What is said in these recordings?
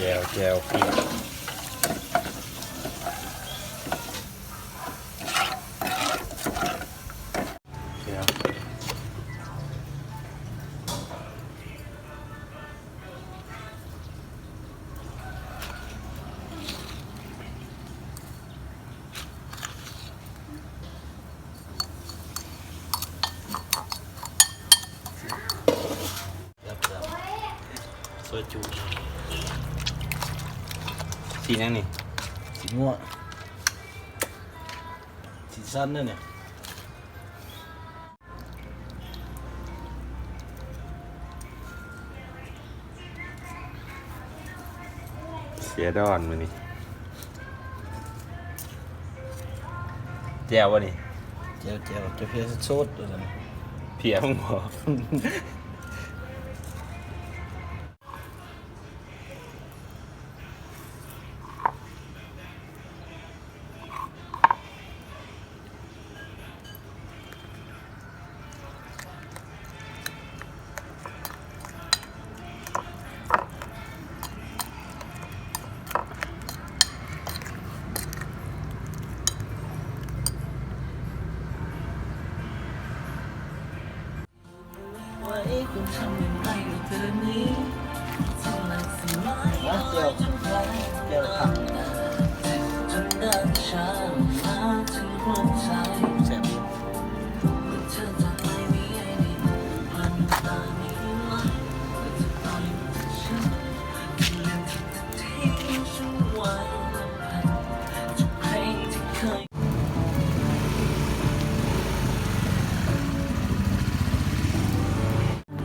ແຈ່ວ ແຈ່ວ ແຈ່ວ ຊອຍຈຸ ຊີ້ນຫຍັງນີ້? ຊີ້ນງົວ ຊີ້ນສັນເດ້ນີ້. ເສຍດອນມື້ນີ້ ແຈ່ວບໍ່ນີ້? ແຈ່ວ ແຈ່ວ ແຈ່ວເພຍສົດໆ ວ່າຊັ້ນ ເພຍຂອງພໍ່.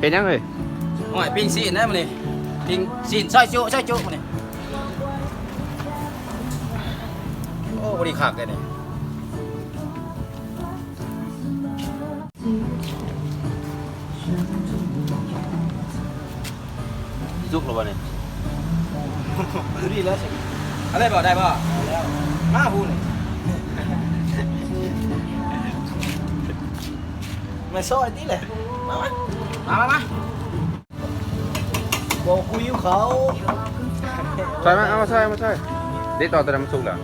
ເຮັດຫຍັງເອີຍ? ໂອ້ຍ ປີ້ງຊີ້ນນະມື້ນີ້ ປີ້ງຊີ້ນ ຊອຍຈຸ ຊອຍຈຸມື້ນີ້. ໂອ້ ບໍ່ໄດ້ຄັກເດ້ນີ້. ສຸກແລ້ວບໍ່ນີ້? ພໍດີແລ້ວຊິ ເອົາເລີຍບໍ່? ໄດ້ບໍ່? ໄດ້ແລ້ວ ມາພຸ້ນ ມາຊອຍຕິແຫຼະ ມາ ມາ ມາ ມາ ມາ. ບໍ່ຄຸຍຢູ່ເຂົາ ຊອຍມາ ເອົາມາຊອຍ ເອົາມາຊອຍ ເດັດອອກຕອນນັ້ນມັນສຸກແລ້ວ.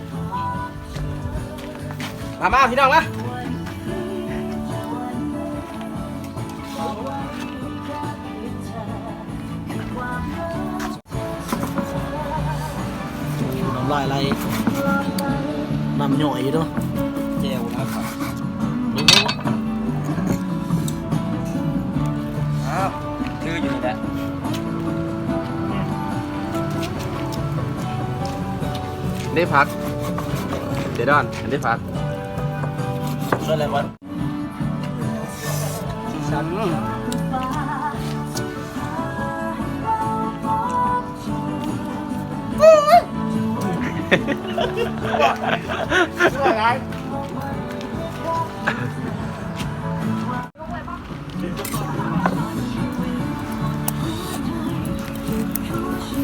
ມາ ມາ ພີ່ນ້ອງມາ. ນ້ຳລາຍໄຫຼ ນ້ຳຍ້ອຍຢູ່ເນາະ ແຈ່ວນະ. ອ້າວ ຖືຢູ່ນີ້ແຫຼະ ເດ້ຜັກ ເຈດອນ ອັນເດ້ຜັກ ເອີ ແລ້ວມັນ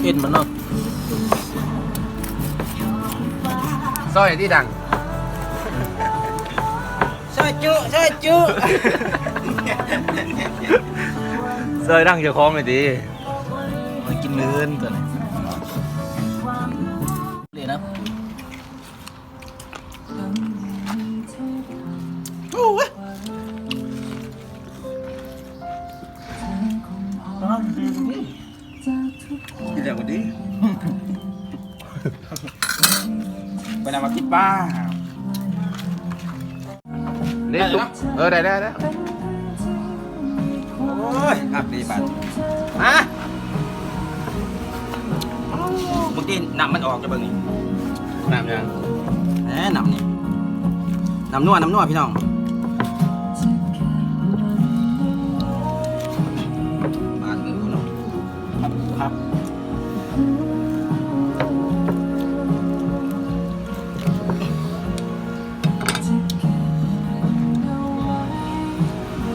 ເອັນມັນເນາະ ຊອຍທີ່ດັງ ຊອຍຈຸ ຊອຍຈຸ ຊອຍດັງເຈົ້າຂອງນີ້ຕິ ມາກິນເງິນຕົວນີ້ ເລີຍນະ. ໂອ້ຍ ກິນແລ້ວກໍດີ ໄປນຳມາກິນປາ. ເດ້ ໄດ້ແລ້ວເນາະ ເອີ ໄດ້ແລ້ວ ໄດ້ແລ້ວ ໂອ້ຍ ຄັກດີບາດ ມາ ເມື່ອກີ້ນ້ຳມັນອອກ ຈະເບິ່ງນີ້ ນ້ຳຫຍັງ? ແໜ ນ້ຳນີ້ ນ້ຳນົວ ນ້ຳນົວ ພີ່ນ້ອງ ບາດມືເນາະ ຄັກ.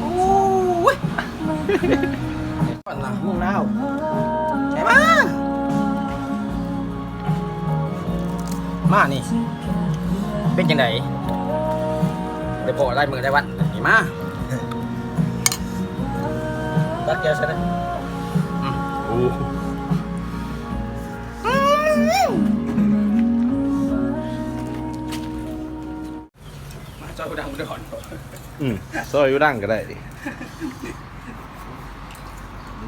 ໂອ້ຍ ກ່ອນນະ ມຸ້ງນາວ ໃສ່ມາ ມານີ້ ເປັນຈັ່ງໃດ? ໄດ້ພໍ້ຫຼາຍມື້ຫຼາຍວັນ ນີ້ມາ ຕັກແຈ່ວໃສ່ນະ ອືມ ໂອ້. ຊອຍຫູດັງບໍ່ໄດ້ຫອນບໍ່? ອືມ ຊອຍຫູດັງກໍໄດ້.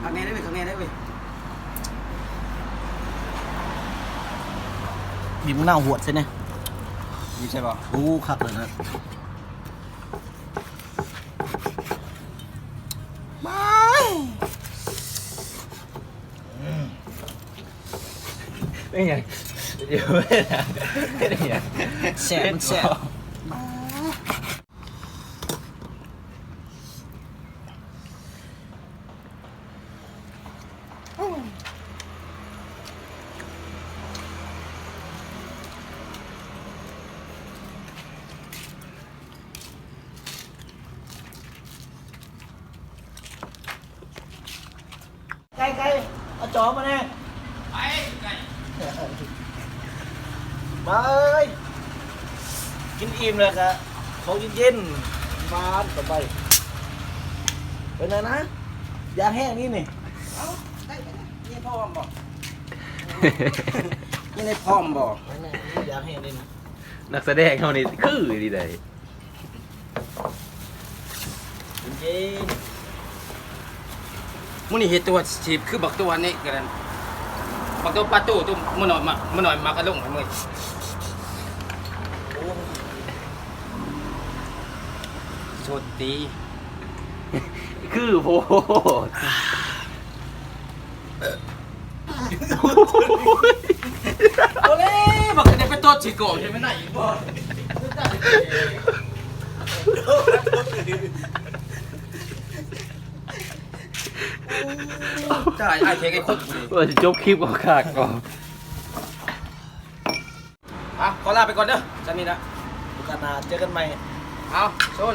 ຄັກແນ່ເດ້ເວີຍ ຄັກແນ່ເດ້ເວີຍ. ບີບມະນາວຫວດໃສ່ແນ່. ບີບໃສ່ບໍ່? ໂອ້ ຄັກເລີຍນະ. ເປັນຫຍັງ? ເຮັດຫຍັງ? ແຊບ ມັນແຊບ. ໄກ່ ໄກ່ ເອົາຈອມມາແນ່. ໄປ ໄກ່ ມາເອີຍ ກິນອີ່ມແລ້ວກະຂອງເຢັນໆ ຫວານຕໍ່ໄປ. ເປັນຫຍັງນະ? ຢາກແຫ້ງນີ້ນີ້. ເອົ້າ ໄດ້ ໄດ້ ມີພ້ອມບໍ່? ມີໃນພ້ອມບໍ່? ຢາກແຫ້ງນີ້ນະ. ນັກສະແດງເຮົານີ້ຄືອີ່ຫຼີໃດ. ເຢັນໆ ມື້ນີ້ເຮັດຕົວຊິຄືບັກຕົວນີ້ກໍນັ້ນ ບັກຕົວປາໂຕ ຕົວໝໍນ້ອຍມາ ໝໍນ້ອຍມາກະລົງໃຫ້ມື້. ໂອ້ ສົດຕິ ຄືໂພດ. ໂອ້ເລ ບັກນີ້ໄປຕົດຊິກອງເຮັດແມ່ນໄດ້ອີກບໍ່? ຕາຍ ອ້າຍເທກໄອ້ຄົນ ວ່າຊິຈົບຄລິບເອົາຄັກບໍ່? ອ່ະ ຂໍລາໄປກ່ອນເດີ ຊັ້ນນີ້ນະ ໂອກາດໜ້າເຈີກັນໃໝ່. ເອົາ ຊົນ.